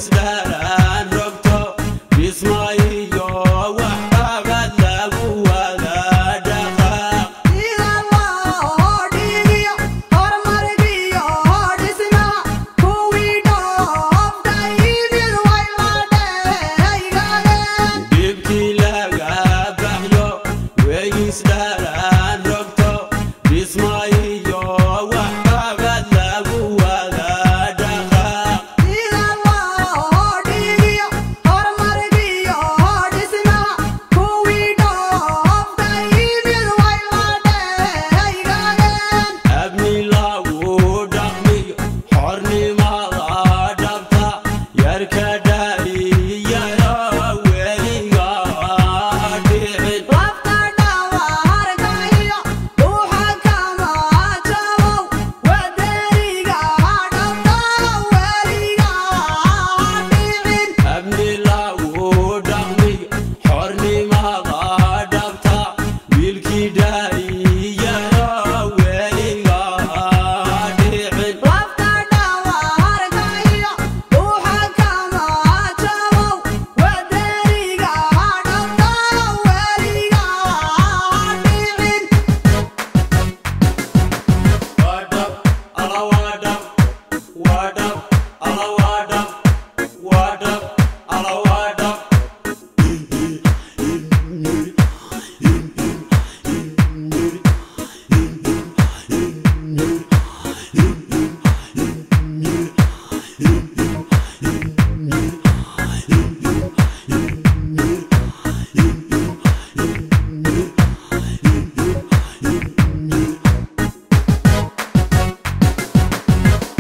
Weysdhalaan rogto dhismaayo waxqabad lagu wada dhaqaaq. Sida loo dhigiyo horumarkiyo dhismaha kuwii dhoofta yimid way la dheegaageen. Dhibkii laga baxyo weysdhalaan rogto dhismaayo waxqabad lagu wada dhaqaaq. Sida loo dhigiyo horumarkiyo dhismaha kuwii dhoofta yimid way la dheegaageen. Abni lagu dhaqmiyo xornimada dhabta yarka dhaliyayo weliga dhicin. Lafta dhawaarka iyo dhuuxa kama jabow wadaniga dhabta weliga dhicin. Abni lagu dhaqmiyo xornimada dhabta wiilkii dhaliyayo weliga dhicin. Lafta dhawaarka iyo dhuuxa kama jabow wadaniga dhabta weliga dhicin. Waa dhab ala waa dhab, waa dhab ala waa dhab, waa dhab ala waa dhab.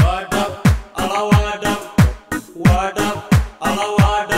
Waa dhab ala waa dhab, waa dhab ala waa dhab.